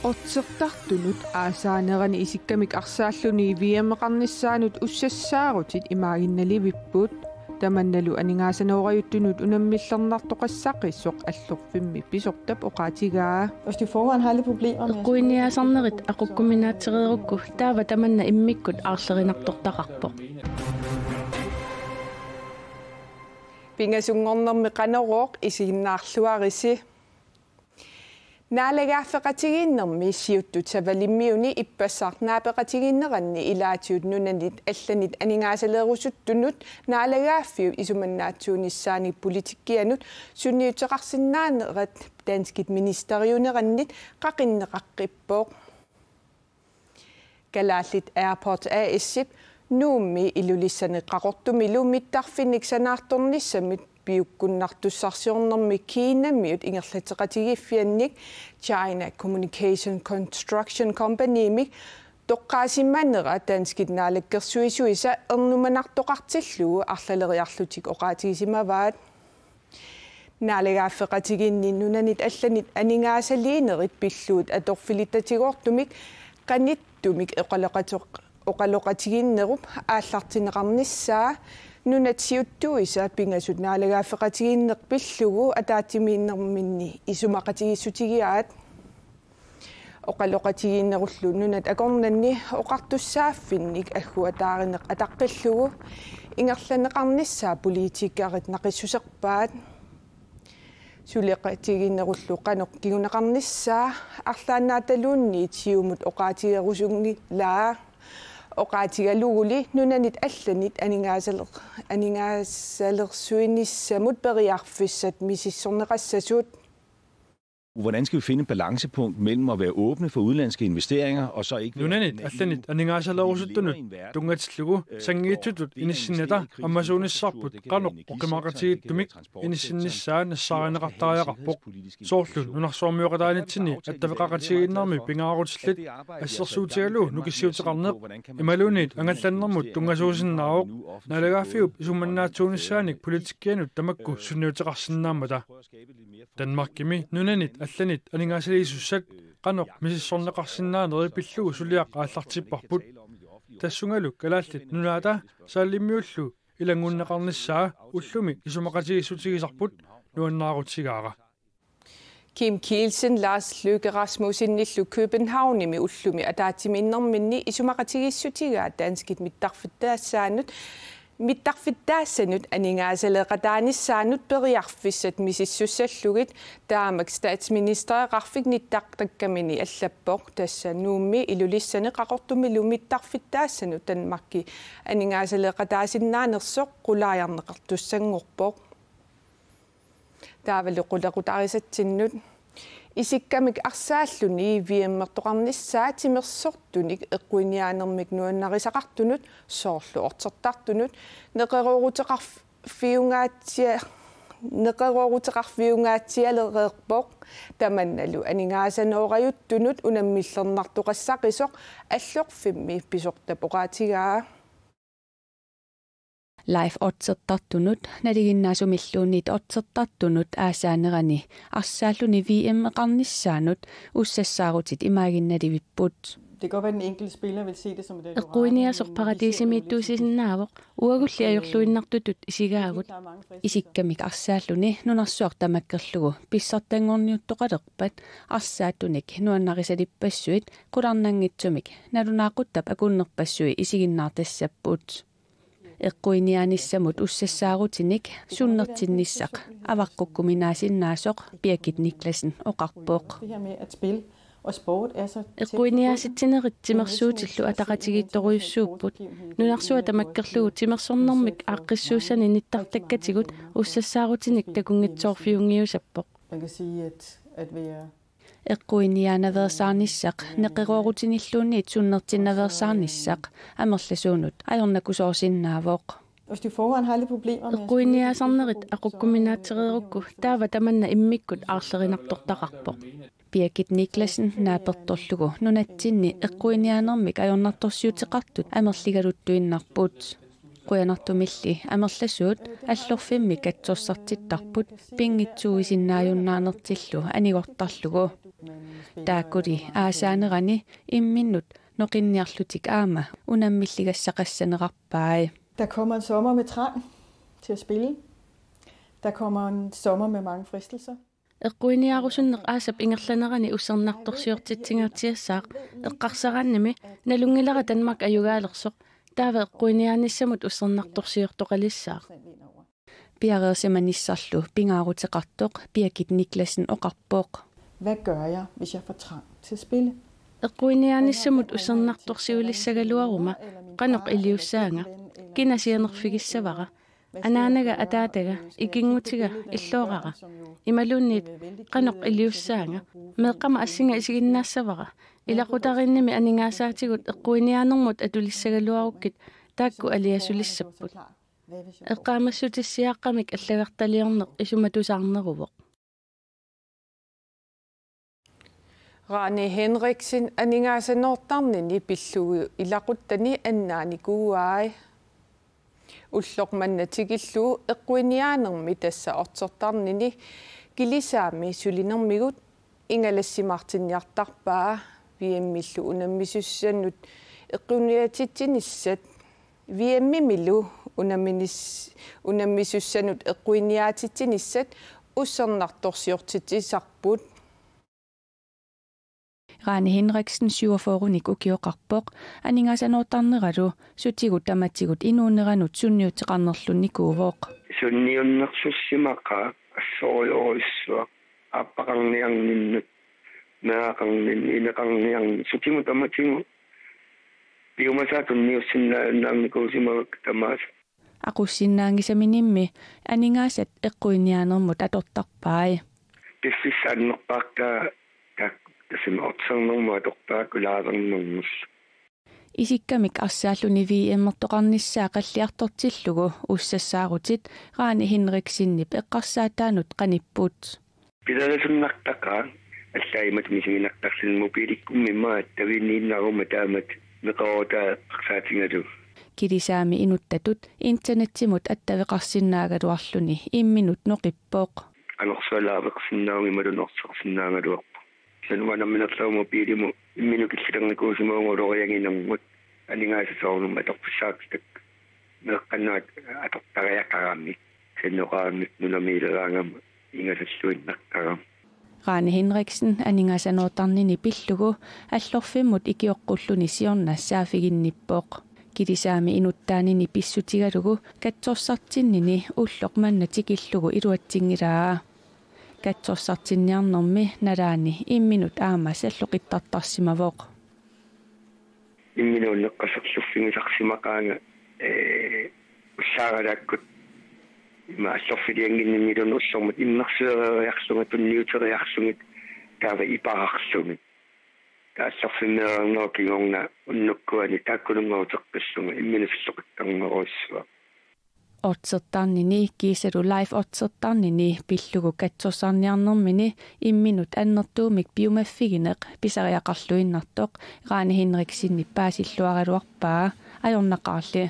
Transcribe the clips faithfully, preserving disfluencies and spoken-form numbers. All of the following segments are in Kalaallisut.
Otsertartunut aasaanerani isikkamik arsaalluni V M-eqarnissaanut ussassaarutit imaaginnalivipput. Tamannalu aningaasanoorajuttunut unammillernartoqassaqisoq Allorfimmi pisortap oqaatigaa. Hvis du i forvejen har lidt problemer med at Eqquiniaasarnerit aqukkuminaatsereerukku taava tamanna immikkut aarlerinartortaqarpoq. Pingasunngornermi Qanorooq isiginnaarluarisi. Naalagaaffeqatigiinnermi siuttut Savalimmiuni ippassaq naapeqatigiinneranni ilaatigut nunanit allanit aningaasaleerusuttunut naalagaaffiup isumannaatsuunissaanik politikkianut sunniuteqarsinnaanerat danskit ministeriunerannit qaqinneqaqqippoq. Kalaallit Airport A/S-ip Nuummi Ilulissani Qaqortumilu mittarfinnik sanaartornissamut piukkunnartussarsiornermi Kinamiut ingerlatseqatigiiffiannik China Communication Construction Company-mik toqqaasimanera danskit naalakkersuisuisa ernumanartoqartillugu arlaleriarlutik oqaatigisimavaat. Naalagaaffeqatigiinni nunanit allanit aningaasaliinerit pillugu atorfilittatigoortumik qanittumik oqaloqatoq-, oqaloqatigiinnerup aallartinneqarnissaa nunat siuttuisa pingasut naalagaaffeqatigiinneq pillugu ataatsimiinnerminni isumaqatigiissutigigaat. Oqaloqatigiinnerullu nunat akornanni oqartussaaffinnik agguataarineq ataqqillugu ingerlanneqarnissaa politikerit naqissuserpaat. Suleqatigiinnerullu qanoq kinguneqarnissaa arlaannaataluunniit Siumut oqaatigerusunngilaa. Oqaatigaluguli nunanit allanit aningaasale-, aningaasalersuinissamut periarfissat misissorneqassasut. Hvordan skal vi finde et balancepunkt mellem at være åbne for udenlandske investeringer og så ikke være Nunanit allanit aningaasaleerusuttunut tunngatillugu sanngiitsutut inissinnata ammasuunissarput qanoq oqimaaqatigiittumik inissinnissaa nassaarineqartariaqarpoq. Soorlu nunarsuarmioqataanitsinni attaveqaqatigiinnermi pingaarutillit assersuutigalugu nukissiuteqarneq imaluunniit angallannermut tunngasuusinnaavoq naalagaaffiup isumannaatsuunissaanik politikkianut tamakku sunniuteqarsinnaammata. Danmarkimi nunanit allanit aningaasaliisussat qanoq misissorneqarsinnaaneri pillugu suliaq aallartipparput. Tassungalu Kalaallit Nunaata Savalimmiullu ilanngunneqarnissaa ullumi isumaqatigiissutigisarput nuannaarutigaara. Kim Kielsen Lars Løkke Rasmussenillu Københavnimi ullumi ataatsimiinnerminni isumaqatigiissutigaa danskit mittarfittaassaannut mittarfittaassanut aningaasaleeqataanissaannut periarfissat misissussallugit taamak statsministereqarfik nittartakkamini allappoq. Tassa Nuummi Ilulissani Qaqortumilu mittarfittaassanut Danmarki aningaasaleeqataasinnaanersoq qulaajarneqartussanngorpoq. Taavalu qulequtarisatsinnut. Isikkamik arsaalluni V M-ertoqarnissaa timersortunik eqquiniaanermik nuannarisaqartunut soorlu otsertartunut neqerooruteqarfiungaatsia-, neqerooruteqarfiungaatsialereerpoq. Tamannalu aningaasanoorajuttunut unammillernartoqassaqisoq Allorfimmi pisortap oqaatigaa. Live otsertartunut, nalinginnaasumilluunniit otsertartunut aasaanerani arsaalluni V M-eqarnissaanut ussassaarutit imaaginnalivipput. Det kan godt være, den enkelte spiller vil se det som et Eqquiniasoq paradisimittuusisinnaavoq, uagulli ajorluinnartutut isigaagut. Isikkamik arsaalluni nunarsuaq tamakkerlugu pissartanngorniuttoqalerpat arsaattunik nuannarisalippassuit qularnanngitsumik nalunaaquttap akunnerpassui isiginnaartassapput. Eqquiniaanissamut ussassaarutinnik sunnertinnissaq avaqqukkuminaasinnaasoq Birgit Niklassen oqarpoq. Det her med at spil og sport er så tæt forbundet. Eqquiniaasitsinerit timersuutillu ataqatigiittorujussuupput. Nunarsuaq tamakkerlugu timersornermik aaqqissuussanik nittartakkatigut ussassaarutinik takunngitsoorfiunngiusappoq. Man kan sige, at, at være Eqquiniaanaveersaarnissaq, neqeroorutinilluunniit sunnertinnaveersaarnissaq amerlasuunut ajornakusoorsinnaavoq. Hvis du i forvejen har lidt problemer med at spille, så kan du få Eqquminaatsereerukku taava tamanna immikkut aarlerinartortaqarpoq. Birgit Niklassen naapertorlugu nunatsinni eqquiniaanermik ajornartorsiuteqartut amerligaluttuinnarput. Qujanartumilli amerlasuut Allorfimmi katsorsartittarput pinngitsuuisinnaajunnaanertillu anigortarlugu. Taakkuli aasaanerani imminnut noqinniarlutik aamma unammilligassaqassanerarpai. Der kommer en sommer med trang til at spille. Der kommer en sommer med mange fristelser. Eqquiniaarusunneq aasap ingerlanerani ussernartorsiortitsingaatsiassaaq. Eqqarsaraannimi nalunngilara Danmark ajugaalersoq. Taava eqquiniaanissamut ussernartorsiortoqalissaaq. Piareersimanissarlu pingaaruteqartoq Birgit Niklassen oqarpoq. Hvad gør jeg, hvis jeg får trang til at spille? Eqquiniaanissamut ussernartorsiulissagaluaruma qanoq iliussaanga, kina sianerfigissavara, anaanaga ataataga ikinngutiga illoorara, imaluunniit qanoq iliussaanga, meeqqama assinga isiginnaassavara, ilaqutariinnimi aningaasaatigut eqquiniaanermut atulissagaluarukkit taakku aliasulissapput. Eqqaamassutissiaaqqamik allagartaliorneq isumatusaarneruvoq. Rane Henriksen aningaasanoortarnini pillugu ilaquttani annaanikuuai. Ulloq manna tikillugu eqquiniaanermi tassa otsertarnini kilisaami sulinermigut ingalassimaartinniartarpaa V M-illu unammisussannut eqquiniaatitsinissat V M-imilu unamminis-, unammisussanut eqquiniaatitsinissat ussernartorsiortitsisarput. Rane Henriksen syvogfyrrenik ukioqarpoq, aningaasanoortarneralu sutigut tamatigut inuuneranut sunniuteqarnerlunnikuuvoq. Sunniunnersussimaqaaq assorujussuaq aappaqarniarninnut, meeraqarninni, ineqarniarni, sutigut tamatigut piumasaat sunniussinnaajunnaarnikuusimavakka tamaasa. Aqussinnaanngisaminimmi aningaasat eqquiniaanermut atortarpai. Piffissaq annerpaartaa taakku tassami otsernermut atorpaakku laavernermullu. Isikkamik arsaalluni V M-ertoqarnissaa qalliartortillugu uussassaarutit Rane Henriksenip eqqarsaataanut qanipput. Pilerisunnartaqaaq, allaat imatut misiginartarluni mobilikkummi immaqa attaviinniinnaruma taamatut meqeruutaa eqqarsaatigalugu. Kilisaami inuttatut internetsimut attaveqarsinnaagaluarluni imminut noqippoq. Qanorsuaq laaversinnaavugut imaluunniit orsersinnaagaluarpoq. Kisianni uanga nammineerlunga mobilimut imminut killilernikuusimavugut uloriaginermut, aningaasat soorunami atorfissaqarlutik meeqqannut atortariaqaramik, kisianni oqarami nunamiileraangama ingasalluinnartarami. Rane Henriksen aningaasanoortarnini pillugu Allorfimmut ikioqqulluni siorna saaffiginnippoq. Kilisaami inuttaanini pissutigalugu katsorsartinnini ulloq manna tikillugu iluatsinngilaa. Katsorsartinniarnermi nalaani imminut aamma salloqittartarsimavoq. Imminut eqqarsarluffigisarsimaqaanga, ee, ullaaralaakkut ima allorfiliannginninniluunniit ullormut immersuereeriarlugit, tunniuteriarlugit, taava ipararlugit. Taava allorfimmeereernerup kingorna unnukkuani taakkununnga uteqqillunga imminut salloqittarnerujussuaq. Otsertarnini kiisalu live otsertarnini pillugu katsorsarniarnermini imminut annertuumik piumaffigineq pisariaqarluinnartoq Rane Henriksenip paasilluaraluarpaa, ajornaqaarli.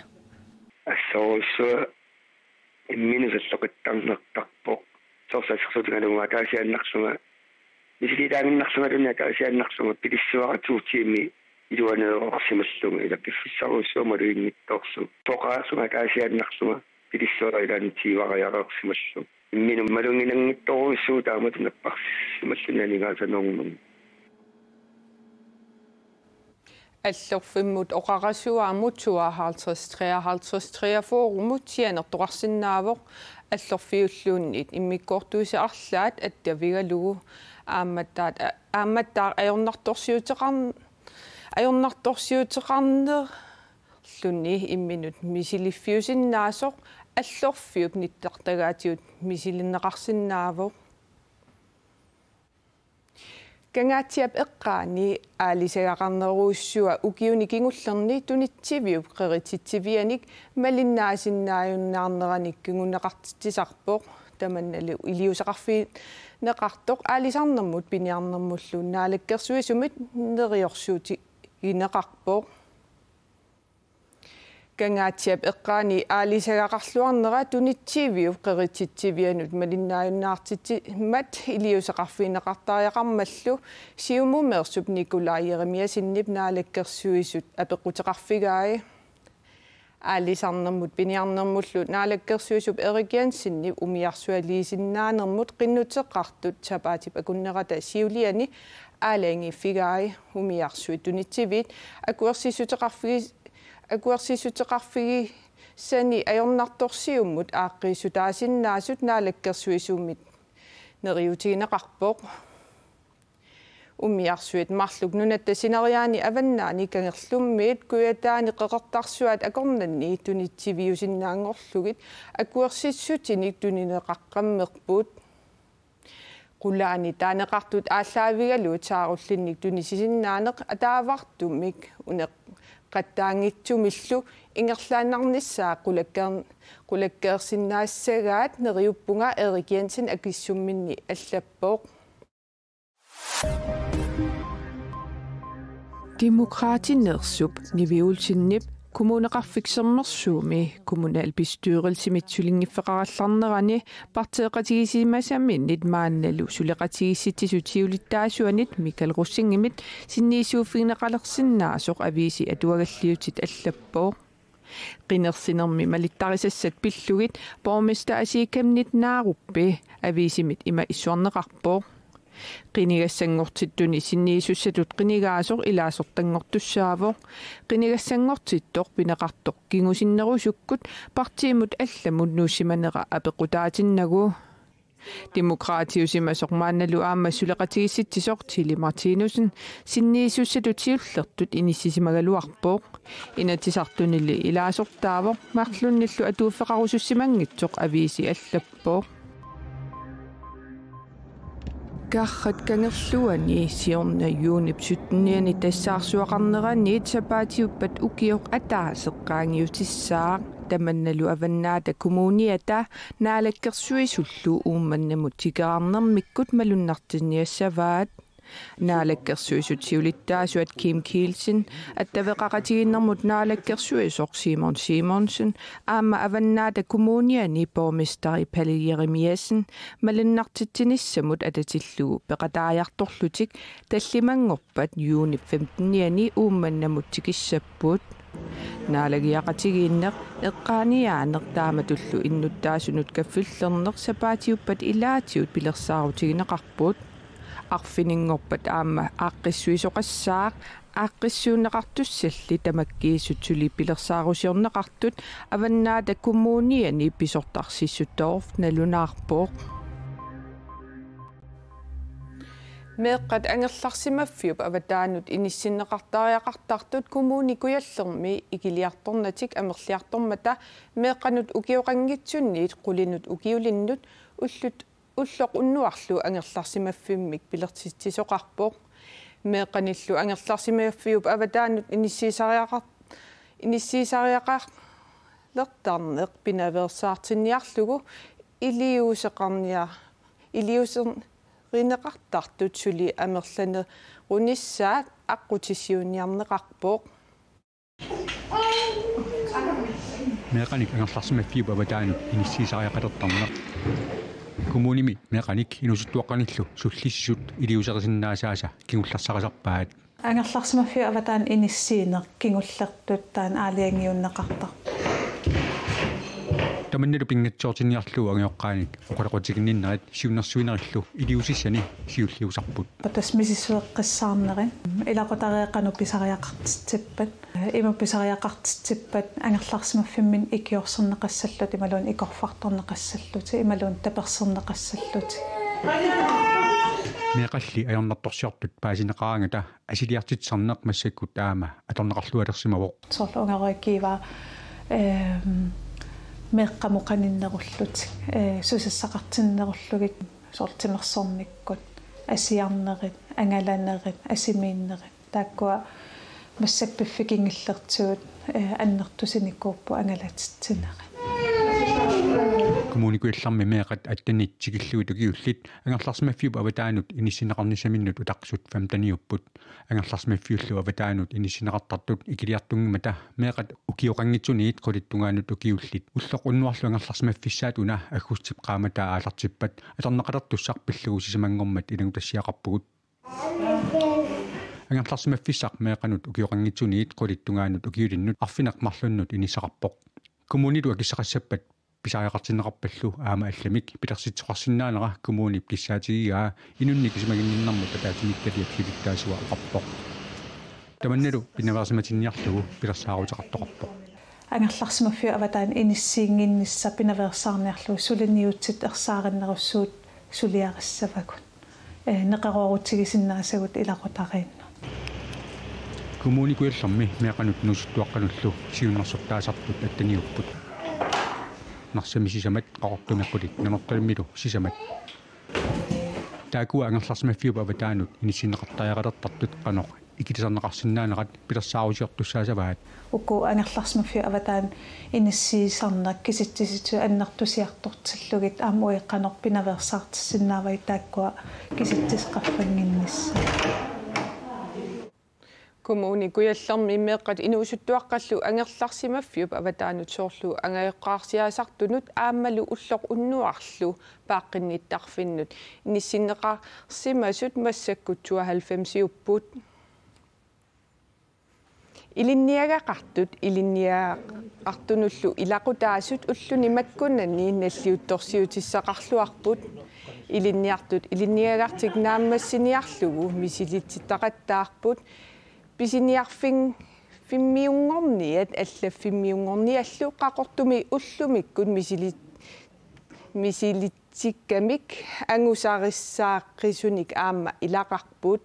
Assorujussuaq imminut salloqittarnertarpoq. Soorlu assersuutigalugu ataasiaannarlunga, misilitaaginnarlungaluunniit ataasiaannarlunga pilissavara to tiimi iluaneerorsimallugu, ila piffissarujussuaq maluginngitsoorlugu. Toqaassunga ataasiaannarlunga pilissavara ilaanni tiivariareersimallugu. Imminut maluginanngitsorujussuuvoq taamatut napparsimalluni aningaasanoornermi. Allorfimmut oqarasuaamut tooghalvtreds treoghalvtreds treogfyrremut sianertoqarsinnaavoq. Allorfiulluunniit immikkoortuisa arlaat attavigalugu aammattaaq, aammattaaq ajornartorsiuteqarn-, ajornartorsiuteqarnerluni imminut misiliffiusinnaasoq Allorfiup nittartagaatigut misilinneqarsinnaavoq. Kangaatsiap eqqaani aalisagaqarnerujussuaq ukiuni kingullerni tunitsiviup qerititsivianik malinnaasinnaajunnaarneranik kinguneqartitsisarpoq. Tamannalu iliuuseqarfigineqartoq aalisarnermut piniarnermullu naalakkersuisumit neriorsuutigineqarpoq. Kangaatsiap eqqaani aalisagaqarluarnera tunitsiviup qerititsivianut malinnaajunnaartitsimmat iliuuseqarfigineqartariaqarmallu Siumumeersup Nikolaj Jeremiassenip Naalakkersuisut apeqquteqarfigai. Aalisarnermut piniarnermullu Naalakkersuisup Erik Jensenip umiarsualiisinnaanermut qinnuteqartut sapaatip akunnerata siuliani aalajangiiffigai. Umiarsuit tunitsiviit akuersissuteqarfigi-, akuersissuteqarfigissani ajornartorsiummut aaqqiissutaasinnaasut Naalakkersuisumit neriuutigineqarpoq. Umiarsuit marluk nunatta sineriaani avannaani kangerlummiit Kujataani Qeqertarsuaat akornanni tunitsiviusinnaanngorlugit akuersissutinik tunineqaqqammerput. Qulaani taaneqartut aallaavigalugu saarullinnik tunisisinnaaneq ataavartumik uneqqattaanngitsumillu ingerlaannarnissaa qulakkeer-, qulakkeersinnaassagaat neriuppunga, Erik Jensen akissumminni allappoq. Demokraatineersup Nivi Olsenip Kommuneqarfik Sermersuumi kommunalbestyrelsimit sulinngiffeqarallarnerani partiiqatigisimasaminit maannalu suleqatigiissitsisut siulittaasuanit Michael Rosingimit sinniisuuffigineqalersinnaasoq aviisi atuagalliutit allappoq. Qinersinermi malittarisassat pillugit borgmester Asii Chemnitz Naruppi aviisimit ima issuarneqarpoq: Qinigassanngortittuni sinniisussatut qinigaasoq ilaasortanngortussaavoq. Qinigassanngortittoq pineqartoq kingusinnerusukkut partiimut allamut nuussimanera apeqqutaatinnagu. Demokraatiusimasoq maannalu aamma suleqatigiissitsisoq Tilly Martinussen sinniisussatut siullertut inissisimagaluarpoq. Inatsisartunili ilaasortaavoq, marlunnillu atuuffeqarusussimanngitsoq aviisi allappoq. Karrat Kangerluani siorna juunip syttenianni tassaarsuaqarneraniit sapaatiuppat ukioq ataaseq qaangiutissaaq. Tamannalu Avannaata Kommuniata Naalakkersuisullu Uummannamut tikeraarnermikkut malunnartinniassavaat. Naalakkersuisut siulittaasuat Kim Kielsen, attaveqaqatigiinnermut naalakkersuisoq Simon Simonsen aamma Avannaata Kommuniani borgmesteri Palle Jeremiassen malunnartitsinissamut atatillugu peqataajartorlutik tallimanngorpat juunip femtenianni Uummannamut tikissapput. Naalagiaqatigiinneq, eqqaaniaaneq taamatullu innuttaasunut kaffillerneq sapaatiuppat ilaatigut pilersaarutigineqarput. Arfininngorpat aamma aaqqissuisoqassaaq, aaqqissuunneqartussalli tamakkiisut suli pilersaarusiorneqartut Avannaata Kommuniani pisortarsissutooq nalunaarpoq. Meeqqat angerlarsimaffiup avataanut inissinneqartariaqartartut Kommune Kujallermi ikiliartornatik amerliartormata meeqqanut ukioqanngitsunniit qulinut ukiulinnut ullut ulloq unnuarlu angerlarsimaffimmik pilersitsisoqarpoq. Meeqqanillu angerlarsimaffiup avataanut inissiisariaqar-, inissiisariaqarlertarneq pinaveersaartinniarlugu iliuuseqarnia-, iliuuserineqartartut suli amerlanerunissaat aqqutissiuunniarneqarpoq. Meeqqanik angerlarsimaffiup avataanut inissiisariaqalertarneq. Kommunimi meeqqanik inuusuttuaqqanillu sullissisut iliuuserisinnaasaasa kingullersarisarpaat. Angerlarsimaffiup avataanut inissiineq kingullertut taanna aalajangiunneqartarpoq. Tamannalu pinngitsoortinniarlugu angajoqqaanik oqaloqatiginninnerit siunnersuinerillu iliuusissani siulliusarput. Tassa misissueqqissaarnerit, ilaqutariit qanoq pisariaqartitsippat, ima pisariaqartitsippat angerlarsimaffimminni ikiorserneqassallutik imaluunniit ikorfartorneqassallutik imaluunniit taperserneqassallutik. Meeqqalli ajornartorsiortut paasineqaraangata asiliartitsisarneq massakkut taama atorneqarlualersimavoq. Soorlu ungaroq kiiva, ehm, meeqqamut qaninnerullutik, eh, susassaqartinnerullugit, soorlu timersornikkut, asiarnerit, angalanerit, asimiinnerit. Taakkua massakkut piffiginngillertigut, eh, annertusinikuupput angalatitsinerit. Kommune Kujallermi meeqqat attenit tikillugit ukiullit angerlarsimaffiup avataanut inissinneqarnissaminnut utaqqisut femteniupput. Angerlarsimaffiullu avataanut inissinneqartartut ikiliartunngimmata meeqqat ukioqanngitsuniit qulit tungaannut ukiullit ulloq unnuarlu angerlarsimaffissaat una aggustip qaammataa aallartippat atorneqalertussaq pillugu sisamanngormat ilanngutassiaqarpugut. Angerlarsimaffissaq meeqqanut ukioqanngitsuniit qulit tungaannut ukiulinnut arfineq-marlunnut inissaqarpoq. Kommunillu akissaqassappat pisariaqartinneqarpallu aamma allamik pilersitsisoqarsinnaanera kommunip kissaatigigaa inunnik isumaginninnermut ataatsimiititaliap silittaasua oqarpoq. Tamannalu pinaveersimatinniarlugu pilersaaruteqartoqarpoq. Angerlarsimaffiup avataani inissiinnginnissaq pinaveersaarniarlugu suliniutit ersaarinnerussuit suliarissavagut. Ee, neqeroorutigisinnaasagut ilaqutariinnut. Kommune Kujallermi meeqqanut inuusuttuaqqanullu siunnersortaasartut atteniupput. Narsami sisamat, Qaqortumi qulit, Nanortalimmilu sisamat. Taakkua angerlarsimaffiup avataanut inissinneqartariaqalertartut qanoq ikilisarneqarsinnaanerat pilersaarusiortussaasavaat. Uku angerlarsimaffiup avataani inissiisarneq kisitsisitut annertusiartortillugit aamma uagut qanoq pinaveersaartissinnaavagut taakkua kisitsisit qaffanginnissaat. Kommune Kujallermi meeqqat inuusuttuaqqallu angerlarsimaffiup avataanut soorlu angajoqqaarsiaasartunut aammalu ulloq unnuarlu paaqqinnittarfinnut inissinneqarsimasut massakkut tooghalvfemsiupput. Ilinniagaqartut ilinniagaqartunullu ilaqutaasut ulluni makkunani nalliuttorsiutissaqarluarput. Ilinniartut ilinniagartik naammassiniarlugu misilitsittaqattaarput. Pisiniarfin-, -fimmiunngorniat allaffimmiunngorniallu Qaqortumi ullumikkut misili-, misilitsikkamik angusarissaaqisunik aamma ilaqarput.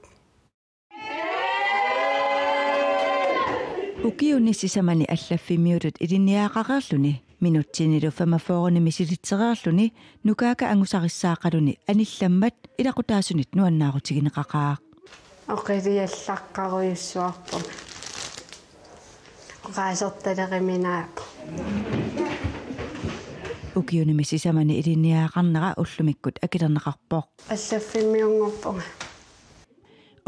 Ukiuni sisamani allaffimmiutut ilinniagaqareerluni minutsinilu femogfyrrenik misilitsereerluni nukaaka angusarissaaqaluni anillammat ilaqutaasunit nuannaarutigineqaqaaq. Oqiliallaqqarujussuarpunga. Oqaasertaleriminaappoq. Ukiunimi sisamani ilinniagaqarnera ullumikkut akilerneqarpoq. Allaffimmiunngorpunga.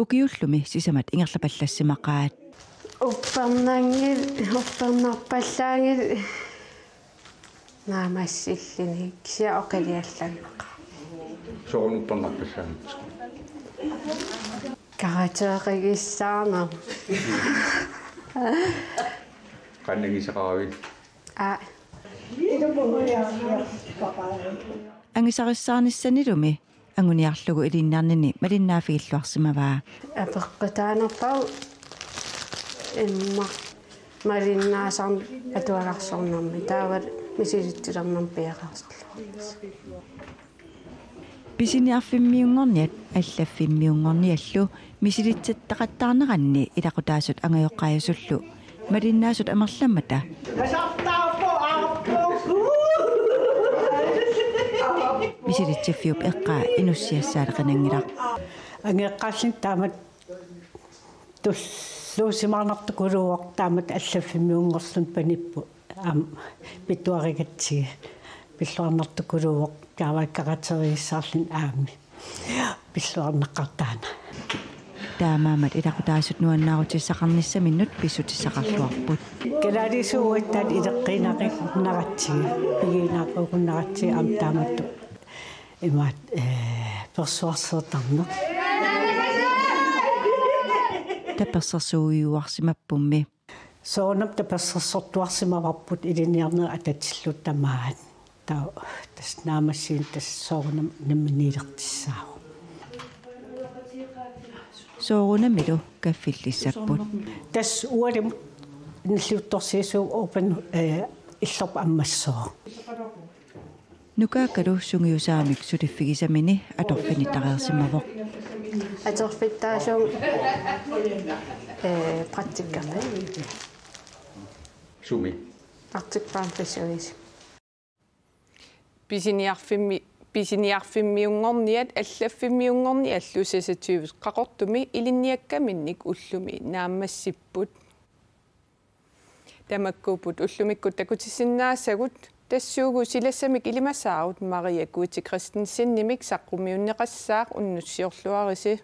Ukiullumi sisamat ingerlapallassimaqaat. Uppernanngil-, uppernarpallaanngilaq naammassilluni kisianni oqiliallannaqaaq. Soorunami uppernarpallaanngitsoq. Karaktereqigissaanermut. Qanoq angisaqaravit? Aa. Angusarissaarnissanilumi anguniarlugu ilinniarnini malinnaaffigilluarsimavaa. Apeqqutaanerpaavoq immaqa malinnaasarneq atuagarsornermi taava misilitsilernermik piareersarluarnissaq. Pisiniarfimmiunngorniat allaffimmiunngorniallu misilitsittaqattaarneranni ilaqutaasut angajoqqaajusullu malinnaasut amerlammata misilitsiffiup eqqaa inussiassaaleqinanngilaq. Angajoqqaalluni taamatut tulluusimaarnartukuluuvoq taamatut allaffimmiunngorluni panipput. Aamma pituarigatsigit pilluarnartukuluuvoq taava karaktereqigissarluni aamma pilluarneqartarnera. Taamaammat ilaqutaasut nuannaarutissaqarnissaminnut pissutissaqarluarput. Kalaallisuuattaat ileqqiinnarinnaratsigu, pigiinnaarukunnaratsigu aamma taamatut imaat, ee, persuarsiortarneq. Tapersersuiuarsimappummi. Soorunami tapersersortuarsimavarput ilinniarnerit atatillugu tamaat. Taava tassa naammassineq tassa soorunami namminiilertussaavoq. Soorunamilu kaffillissapput. Tassa ualimut nalliuttorsiusuuvoq open, ee, illorput ammassooq. Nukaakalu sungiusaamik suliffigisamini atorfinnittareersimavoq. Atorfittaasuummi, ee, praktikkerput. Sumi? Arctic Bamboo Service. Pisiniarfimmi-, pisiniarfimmiunngorniat allaffimmiunngorniallu seksogtyve Qaqortumi ilinniakkaminnik ullumi naammassipput. Tamakkuupput ullumikkut takutissinnaasagut, Tassuugu silassamik ilimasaarut Maria Guti Christensenimik saqqummiunneqassaaq, unnussiorluarisi.